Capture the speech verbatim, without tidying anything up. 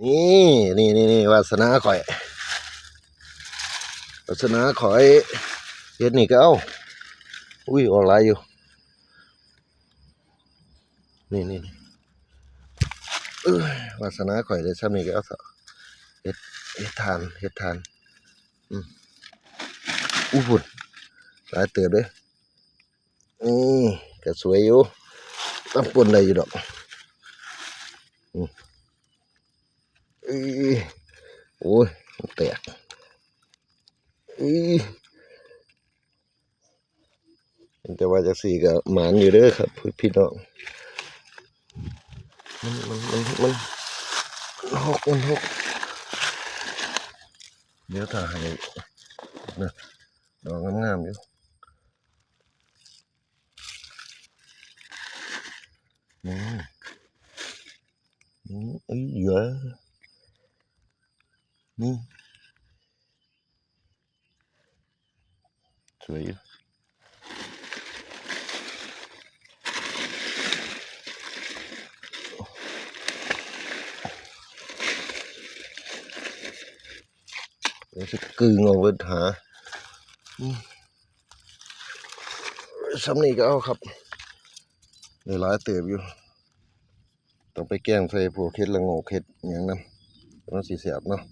นี่ นี่ นี่ นี่ วาสนาข่อย วาสนาข่อย เฮ็ดนี่ก็เอา อุ้ย ออกหลายอยู่ นี่ นี่ นี่ เอ้ย วาสนาข่อยได้ซ้ำนี่ก็เอาเถาะ เฮ็ด เฮ็ดทาน เฮ็ดทาน อืม อู้ พุ่น หลายเติบเด้ นี่ ก็สวยอยู่ ตำป่นได้อยู่ดอก อืม เอ้ย โอ้ย มันแตก เอ้ย แต่ว่าจังซี่ก็หมานอยู่เด้อครับ พี่น้อง มัน มัน มัน มัน มันหก มันหก เดี๋ยวถ่ายให้นะ ดอกงามๆอยู่ นี่ นี่ เอ้ย เยอะ นี่ สวยอยู่ เดี๋ยวสิกึ่งเอาไว้หา อืม ซ้ำนี่ก็เอาครับ ได้หลายเติบอยู่ ต้องไปแกงใส่พวกเห็ดละโงก เห็ดหยังนำ มันสิแซ่บเนาะ